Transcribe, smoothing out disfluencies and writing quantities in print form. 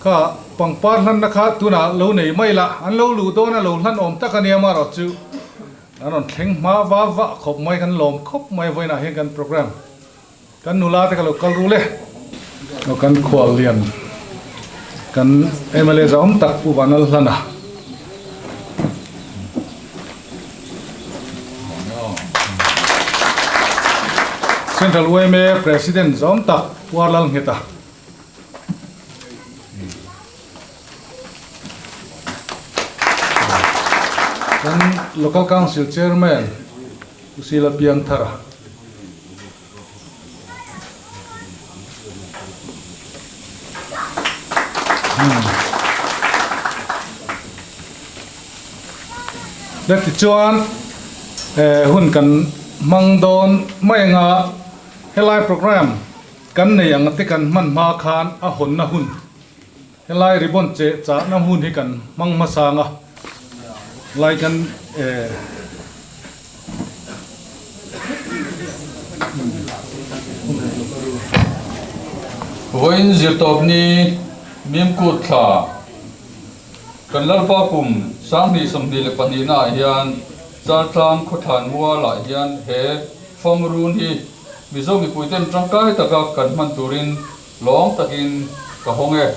Kha pangpar hlanna kha tunah lo nei mai la, an lo luh dawn a lo hlan awm tak a nia marawh chu an rawn thleng hma va vah khawp mai, kan lawm khawp mai vawiinah hian kan programme kan nula te ka lo kal rul e. Aw kan khual lian kan mla zahawm tak Pu Vanal Hlana. Central yma President zahawm tak Pu Arlal Ngheta. Kan Local Council Chairman Pu Sila Piangthara. Tichuan hun kan hmang dawn mai anga helai programme Kan nei ang te kan hman hma khan a hawnna hun, helai ribbon cheh chahna hun hi kan hmang hmasang a, lai kan eh. Vawiin zirtawpni Mimkut thla kan Lalpa kum 2022 naah hian Chaltlang khawthlan mualah hian he Famrun hi Mizo mipuiten tangkai taka kan hman turin lawm takin ka hawng e.